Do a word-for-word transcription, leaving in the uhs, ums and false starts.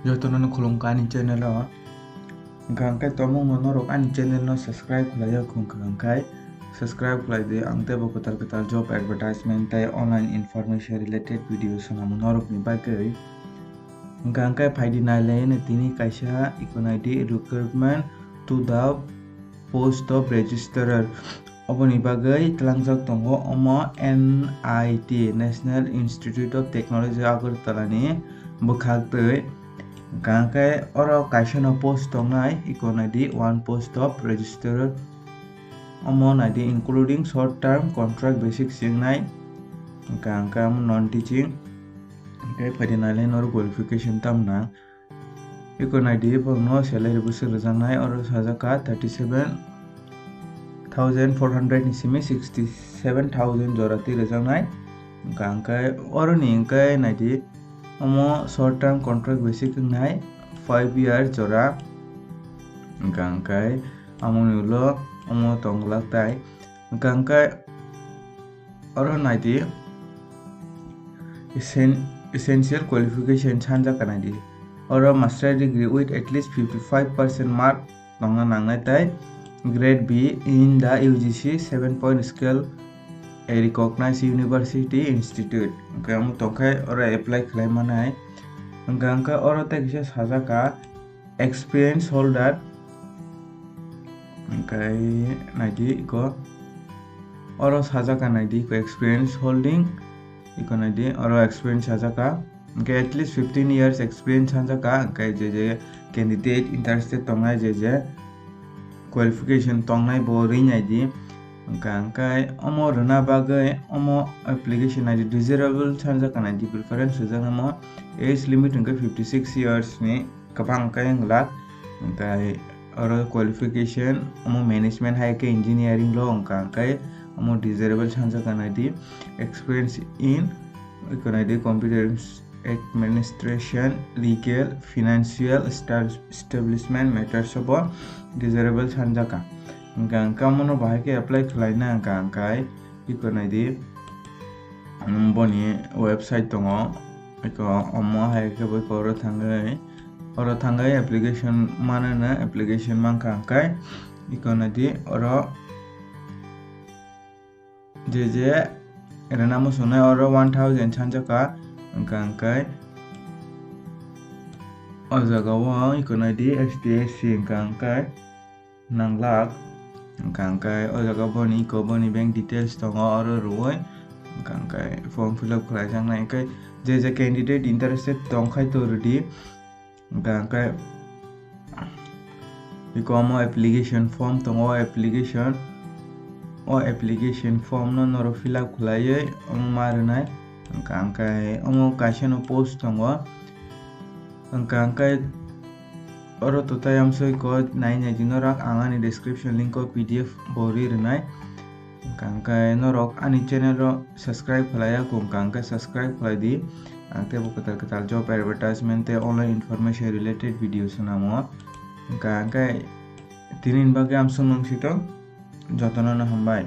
Jotono no khulumkha ani channel o. Hwnkha hwnkhe tongmung no norok ani channel no subscribe khlai ya khwngkha hwnkhe subscribe khlai di, ang teibo kwtal kwtal job advertisement tei online information related video swnamo norok ni bagwi. Hwnkha hwnkhe phaidi nailai no tini kaisa ikonai di recruitment to the post of registrar. Oboni bagwi tlangjak tongo omo N I T, National Institute of Technology Agartala ni bwkhak twi. Hwnkha hwnkhe oro kaisa no post tongnai, iko nai di one post of registrar. Omo nai di including short term contract basis se wngnai. Hwnkha hwnkhe omo non teaching. Hwnkhe phaidi nailai norok qualification tamo nang. Iko nai di, borokno salary bwswk rwjaknai, oro sajak kha thirty seven thousand four hundred ni simi sixty seven thousand jora twi rwjaknai. Hwnkha hwnkhe oroni hwnkhe nai di, omo short term contract basis wngnai, five year jora. Hwnkha hwnkhe amoni ulo omo tong glak tai. Hwnkha hwnkhe oro nai di, essen-, essential qualification sanjak kha nai di. Oro master degree with at least fifty five percent mark tongna nangnai tei grade B in the U G C seven point scale, a recognized university institute. Hwnkhe omo tongkhe oro apply khlai manai. Hwnkha hwnkhe oro tei kisa sajak kha experience holder. Hwnkhe nai di iko oro sajak kha nai di iko experience holding, iko nai di oro experience sajak kha. Hwnkhe at least fifteen years experience sanjak kha, hwnkhe je je candidate interested tongnai, je je qualification tongnai bo rinai di. Hwnkha hwnkhe omo rwna bagwi omo application nai di desirable sanjak kha nai di, preference swijak omo age limit hwnkhe fifty six years ni kwbang khe wng glak. Hwnkhe oro qualification omo management hai khe engineering lo wngkha, hwnkhe omo desirable sanjak kha nai di, experience in, iko nai di, computer administration, legal, financial sta-, establishment matters o bo desirable sanjak kha. Hwnkha hwnkhe omo no bahai khe apply khlai na hwnkha hwnkhe iko nai di, um, boni website tongo, iko omo hai khe bo iko oro thangwi, oro thangwi application manwi no application mankha hwnkhe iko nai di oro je je rwna muchungnai oro one thousand sanjak kha, hwnkha hwnkhe o jaga o iko nai di S T S C hwnkha hwnkhe nanglak, hwnkha hwnkhe o jaga boni iko boni bank details tongo oro rwui, hwnkha hwnkhe form fill up khlaijaknai hwnkhe je je candidate interested tongkhai to rwdi. Hwnkha hwnkhe iko omo application form tongo, o application, o application form no norok fill up khlaiwi omo ma rwnai. Hwnkha hwnkhe omo kaisa no post tongo, hwnkha hwnkhe oro totai amsoi ko nai nai di norok, ang ani description link o P D F bo ri rwnai. Hwnkha hwnkhe norok ani channel o subscribe khlai ya kho, hwnkha hwnkhe subscribe khlai di. Ang teibo kwtal kwtal job advertisement tei online information related video swnamo. Hwnkha hwnkhe tini ni bagwi amsong nung sito, jotono no hambai.